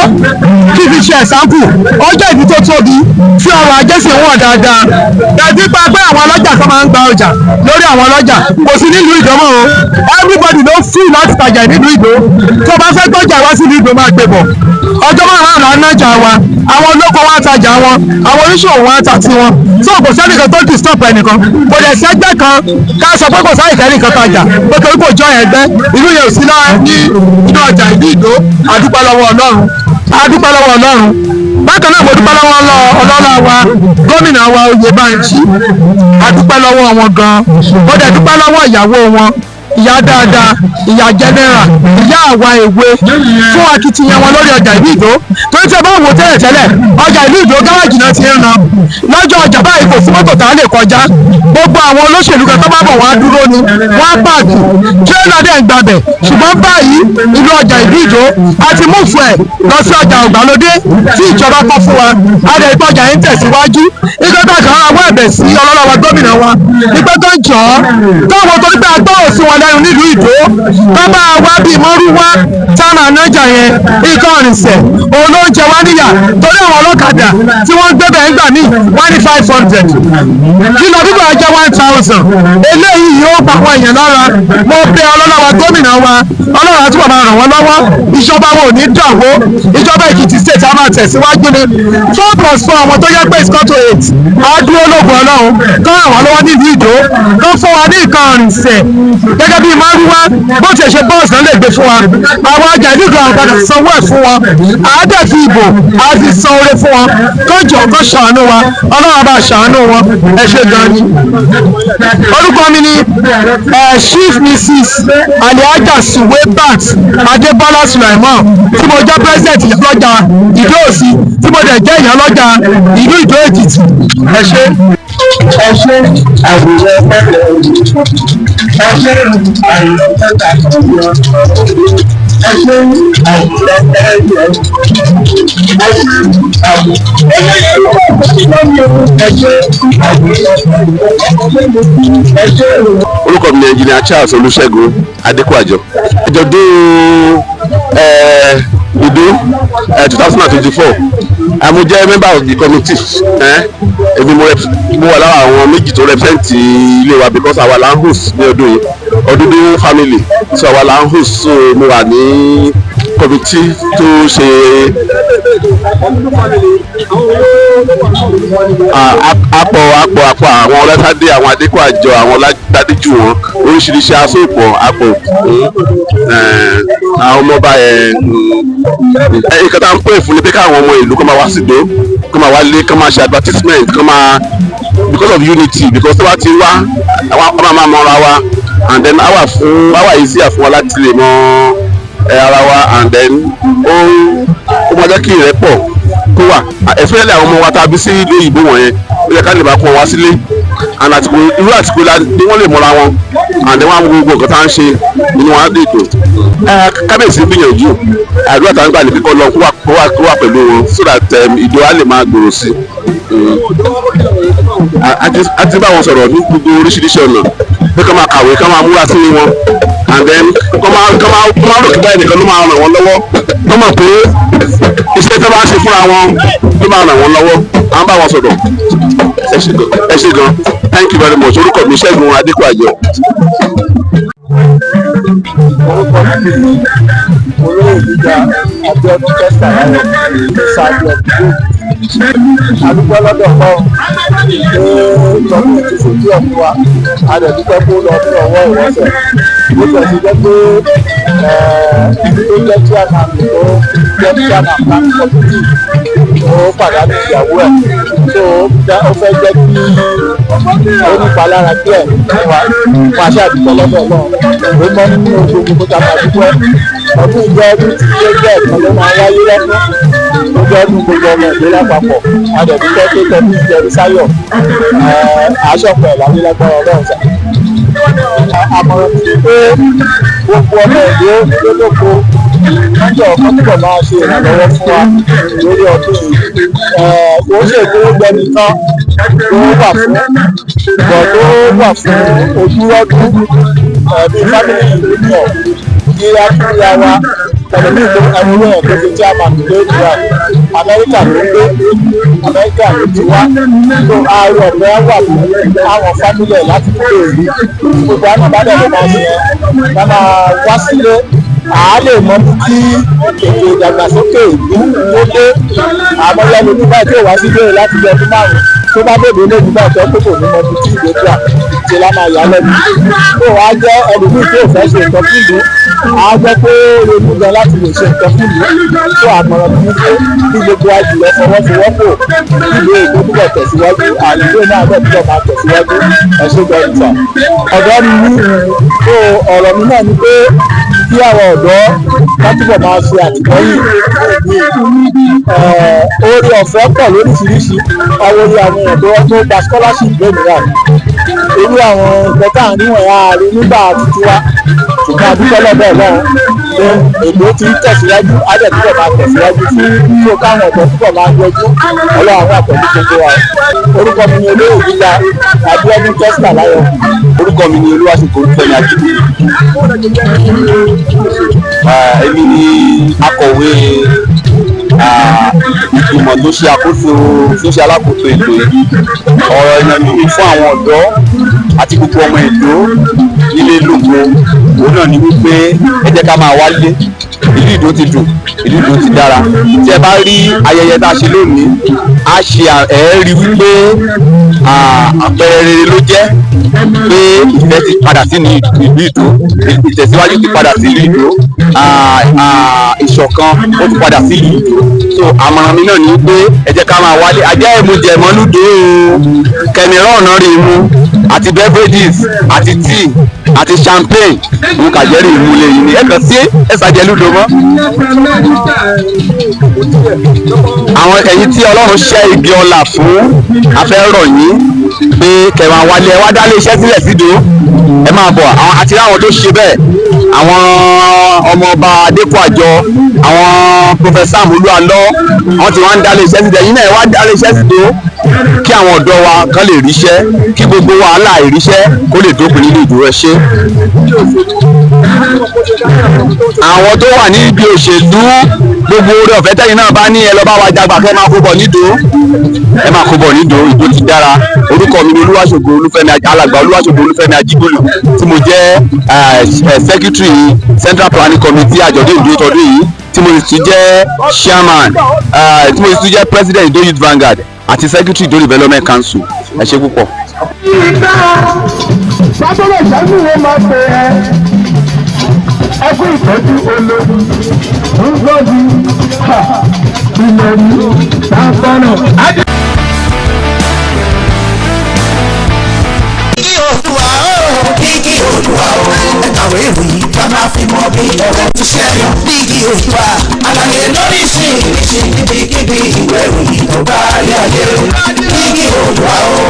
kí fi ṣe ẹ̀sáǹpù, ó jẹ́ ìlú tó tóbi tí ọrọ̀ ajé sì wọ̀n dáadáa. Dájú pa pé àwọn ọlọ́jà kan máa ń gba ọjà lórí àwọn ọlọ́jà kò sí nílùú Ìdó mọ́ o. Everybody ló free láti tajà nílùú Ìdó. Tó bá fẹ́ gbọ́jà wá sílùú Ìdó, máa gbé bọ̀. Ọjọ́ 5 là ń nájà wa. Àwọn olóko wa tajà wọn, àwọn oníṣòwò wa ta tiwọn, tí kò sẹ́nìkan tó disturb ẹnìkan. Kò dẹ̀ sẹ́gbẹ́ kan ká sọ pé kò sáyè kẹ́nìkan tajà nítorí kò jọ ẹgbẹ́. Ìlú yẹn ò sí lára ní inú ọjà ìlú Ìdó. Àdúpẹ́ lọ́wọ́ Ọlọ́run, àdúpẹ́ lọ́wọ́ Ọlọ́run. Bákan náà, mo dúpẹ́ lọ́wọ́ ọlọ́lá wa, gómìnà wa Oyèbánjí. Àdúpẹ́ lọ́wọ́ wọn gan. Mo dẹ̀ dúpẹ́ lọ́wọ́ ìyàwó wọn, ìyá dáadáa, ìyá general, ìyá àwa èwe, fún akitiyan wọn lórí ọjà ìlú Ìdó. Torí tí a bá wò tẹ́lẹ̀ tẹ́lẹ̀, ọjà ìlú Ìdó, gáràjì náà ti ń ran lọ́jọ́ ọjà báyìí, kò sí mọ́tò tá a lè kọjá. Gbogbo àwọn olóṣèlú kan tó bá bọ̀, wọ́n á dúró ni, wọ́n á páàkì, tírélà dẹ̀ ń gbabẹ̀. Ṣùgbọ́n báyìí, ìlú ọjà ìlú Ìdó, a ti move ẹ̀ lọ sí ọjà ògbàlódé tí ìjọba kọ́ fún wa. A lè gbọ́ ọjà yẹn ń tẹ̀síwájú. Nígbà tá a kàn án wọ ẹ̀bẹ̀ sí ọlọ́lá wa, gómìnà wa, nígbà tó ń jọ ọ́ káwọn, torí pé agbọ́rọ̀ sí wọn lẹ́nu nílùú Ìdó, tó bá wá bíi mọ́rúwá táwọn anájà yẹn, nǹkan ọ̀rìnṣẹ̀ òun ló ń jẹ wá níyà, torí àwọn ọlọ́kadà tí wọ́n ń gbé bẹ́ẹ̀ ń gbà míì, wọ́n ní 500, lílọ bíbọ̀ jẹ́ 1,000. Eléyìí yóò pa àwọn èèyàn lára. Mo bẹ̀ ọlọ́lá wa, gómìnà wa, Ọlọ́run àti bàbá ràn wọ́n lọ́wọ́. Ìjọba wo ò ní dàwó. Ìjọba Èkìtì State á máa tẹ̀síwájú ni. 4 plus 4, àwọn tó yẹ pé is equal to 8, á dúró lóògùn. Ọlọ́run kọ́ ràn wọ́n lọ́wọ́ nílùú Ìdó, kó fún wa ní nǹkan ọ̀rìnṣẹ̀ gẹ́gẹ́ bíi márúwá, bó tiẹ̀ ṣe bọ́ọ̀sì náà lè gbé fún wa. Àwọn ọjà ìlú Ìdó, àwọn padà sanwó ẹ̀ fún wọn, àádẹ́ fi ìbò á fi san oore fún wọn. Kó jọ kó ṣàánú wa, Ọlọ́run á bá ṣàánú wọn. Ẹ ṣe gan ni. Orúkọ mi ni Chief Mrs Alhaja Suwebat Adébọ́lá Sulaiman, tí mo jẹ́ president ìyálọ́jà Ìdó Òsì, tí mo dẹ̀ jẹ́ ìyálọ́jà ìlú Ìdó Èkìtì. Ẹ ṣé. Ẹ ṣe àwòrán pẹ́pẹ́, ẹ ṣe àwòrán pẹ́pẹ́, ẹ ṣe àwòrán pẹ́pẹ́, ẹ ṣe àwòrán, ẹ ṣe àwòrán, ẹ ṣe. Orúkọ mi ni Engineer Charles Olúṣẹ́gun Adékọ̀àjọ. Àjọ̀dún Ìdó 2024, mo jẹ́ member of the committee. Èmi mo wà lára àwọn méjì tó represent ilé wa, because àwa là ń host ní ọdún yìí, Ọdúndún family, so àwa là ń host. So mo wà ní committee tó ṣe. Apọ̀ apọ̀ apọ̀ àwọn ọlọ́sádé, àwọn Adékọ̀àjọ, àwọn ọládéjù wọn, oríṣiríṣi aṣọ́pọ̀ apọ̀, àwọn ọmọọba ẹ̀. Nǹkan tá à ń pè fún ni pé káwọn ọmọ ìlú kó máa wá sídó, kó máa wá lé, kó máa ṣe advertisement, kó máa because of unity, because tó bá ti wá, àwọn máa máa mọra wa, and then àwa fún àwa easier fún wa láti lè mọ ara wa, and then ó máa jẹ́ kí ìrẹ́pọ̀ kó wà, especially àwọn ọmọ wa tá a bí sí ìlú òyìnbó wọ̀nyẹn. Ó yẹ ká lè bá kó wọn wá sílé, and àsìkò irú àsìkò la ni wọ́n lè mọra wọn, and then wọ́n á mú gbogbo nǹkan tá à ń ṣe, inú wọn á dè tó. Kábíyèsí gbìyànjú. Àdúrà tá à ń gbà ní kíkọ́ lọ kó wà pẹ̀lú wọn, so that Ìdó á lè máa gbòòrò sí i. A ti bá wọn sọ̀rọ̀ ní gbogbo oríṣiríṣi ọ̀nà pé kó máa kàwé, kó máa múra sí wọn, and then kó máa rò kí báyìí nìkan ló máa ràn wọ́n lọ́wọ́, kó mọ̀ pé iṣẹ́ tó bá ń ṣe fúnra wọn ló máa ràn wọ́n lọ́wọ́. À ń bá wọn sọ̀rọ̀. Ẹ ṣé gan, ẹ ṣé gan, thank you very much. Orúkọ mi, Ṣẹ́gun Adékọ̀àjọ. Orúkọ mi ni olóyè gíga Abiodun Kẹsà Ayọ Ṣáájú ọdún. Àdúgbò lọ́dọ̀ kọ́ pé tọdún ti fojú ẹ̀mí wa, a dẹ̀ dúpẹ́ kó lọ ní ọwọ́ ìwọ́sẹ̀. Bó tiẹ̀ ti jẹ́ pé ẹni tó jẹ́ chairman tó jẹ́ chairman planning committee ó pàdánù ìyàwó ẹ̀, so ó fẹ́ jẹ́ kí ó nípa lára díẹ̀ fún wa. Fún aṣáà dúpẹ́ lọ́dọ̀ Ọlọ́run ó mọ́ nínú gbogbo kó ta máa dúpẹ́. Ọdún ìjọ ọdún tí ó jẹ́ ẹ̀kan ló máa wáyé lọ́dún, ó jẹ́ ọdún gbogbo ọmọ ìlú lápapọ̀. A dẹ̀ dúpẹ́ pé tẹ̀lé ìjẹrí sáyọ̀ aṣọ́pọ̀ ẹ̀ láyé lágbára Ọlọ́run sà. Àmọ̀ràn mi ni pé gbogbo ọmọ ìlú lólóko lọ́jọ́ ọ̀kan túbọ̀ máa ṣe ìrànlọ́wọ́ fún wa lórí ọdún yìí. Kò ń ṣe ìgbówógbẹ nìkan tó wà fún bọ̀, tó wà fún ojúrọ́dún bíi family union kí á tún ya wa ẹlòmíì tó ẹni wọ́n tó fi chairman tó ìtura Amẹ́ríkà ló ń gbé, Amẹ́ríkà ló ti wá tó ààrẹ ọ̀fẹ́ wà fún àwọn family ẹ̀ láti kúrò ìlú. Gbogbo àwọn àbádọ́ ló máa ṣe yẹn ká máa wá sílé, àá lè mọ bí tí ètò ìdàgbàsókè ìlú tó dé. Àmọ́ lẹ́nu nígbà tí ò wá sílé láti bí ọdún 5 tó bá bèbè lé nígbà tó kó kò ní mọ bí tí ìgbésí à ṣe la máa yà lẹ́nu tó wàá jẹ́ ẹlòmíì tí ò fẹ́ ṣe nǹkan fún ìlú, á jẹ́ pé ronú gan láti lè ṣe nǹkan fún ìlú. Tó àmọ̀ràn mi ní pé kí gbogbo wa jùlọ fọwọ́sowọ́pọ̀ ìlú Èkó túbọ̀ tẹ̀síwájú, àdúgbò náà bẹ̀ túbọ̀ máa tẹ̀síwájú. Ẹ ṣé gan ìta ọ̀dọ́ mi ní tó ọ̀rọ̀ mi náà ni pé kí àwọn ọ̀dọ́ ká túbọ̀ máa ṣe àtìlẹ́yìn oore ọ̀fẹ́ pọ̀ lóríṣiríṣi. Àwọn orí àwọn èèyàn tó gba scholarship lónìí rà irú àwọn nǹkan tá à ń níwọ̀n ya rí nígbà tuntun wa, ṣùgbọ́n a dúpẹ́ lọ́dọ̀ Ọlọ́run pé èlò ti ń tẹ̀síwájú, á dẹ̀ túbọ̀ máa tẹ̀síwájú sí i tó káwọn ọ̀dọ́ túbọ̀ máa yọjú. Ọlọ́run àwọn àpẹ̀lú gbogbo wa. Orúkọ mi ni olóyè gíga Abíọ́dún Tesla Láyọ̀. Orúkọ mi ni Olúwaṣètò Olúfẹ́mi Ajídé. Èmi ni akọ̀wé ìgbìmọ̀ tó ṣe àkóso tó ṣe alákòóso ètò yìí. Ọ̀rọ̀ ìyànjú mi fún àwọn ọ̀dọ́ àti gbogbo ọmọ Ìdó nílé lóko òun náà ni wípé ẹ jẹ́ ká máa wálé. Ìlú Ìdó ti dùn, ìlú Ìdó ti dára. Tí ẹ bá rí ayẹyẹ tá a ṣe lónìí, a ṣe ẹ rí wípé àpẹẹrẹ rere ló jẹ́ pé ìfẹ́ ti padà sí ní ìlú Ìdó, ìtẹ̀síwájú ti padà sí ìlú Ìdó, ìṣọ̀kan ó ti padà sí ìlú Ìdó. So àmọ̀ràn mi náà ni pé ẹ jẹ́ ká máa wálé. Ajá ìmújẹ̀mọ́ lúdò ó kẹmìíràn ọ̀nà rí mu àti beverages àti tea àti champagne ń kàjẹ́rì ìmúlẹ̀ yìí ni ẹ kàn sí ẹ ṣàjẹlúdò mọ́. Àwọn ẹ̀yin tí Ọlọ́run ṣẹ́ igi ọlà fún, a fẹ́ rọ̀ yín pé kẹ́ máa wálé, ẹ wá dálé iṣẹ́ sílẹ̀ sídò, ẹ máa bọ̀. Àwọn àti àwọn tó ṣe bẹ́ẹ̀, àwọn ọmọọba Adékọ̀àjọ, àwọn Professor Amúlúalọ́, wọ́n ti wá ń dálé iṣẹ́ sílẹ̀. Yín náà ẹ wá dálé iṣẹ́ sídò kí àwọn ọ̀dọ́ wa kán lè ríṣẹ́, kí gbogbo wàhálà ìríṣẹ́ kó lè dópin nínú ìdúró. Ẹ ṣé. Àwọn tó wà níbi òṣèlú, gbogbo oore ọ̀fẹ́ tẹ́yìn náà bá ní, ẹ lọ bá wa jagbà kẹ́ máa kó bọ̀ nídòó, ẹ máa kó bọ̀ nídòó. Ìdó ti dára. Orúkọ mi ni Olúwaṣògo Olúfẹ́mi, alàgbà Olúwaṣògo Olúfẹ́mi Ajíbólú, tí mo jẹ́ secretary Central Planning Committee àjọ̀dún Ìdó tọdún yìí, tí mo sì tún jẹ́ chairman, tí mo sì tún jẹ́ president Ìdó Youth Vanguard àti secretary Ìdó Development Council. Ẹ ṣé púpọ̀. Ìgbà sábẹ́lẹ̀ ìṣẹ́jú wo máa pè ẹ́ ẹkú ìtọ́jú olórí ńgọ́dì ìmọ̀rí sáfọ́nà. Kíkí Oòduà o, kíkí Oòduà o, ẹ kàwé ìròyìn ká máa fi mọ bí ọ̀rọ̀ ti ṣẹlẹ̀. Kíkí Oòduà, àlàyé lóríṣiríṣi níbikíbi ìwé ìròyìn tó bá rí ayé. Kíkí Oòduà o.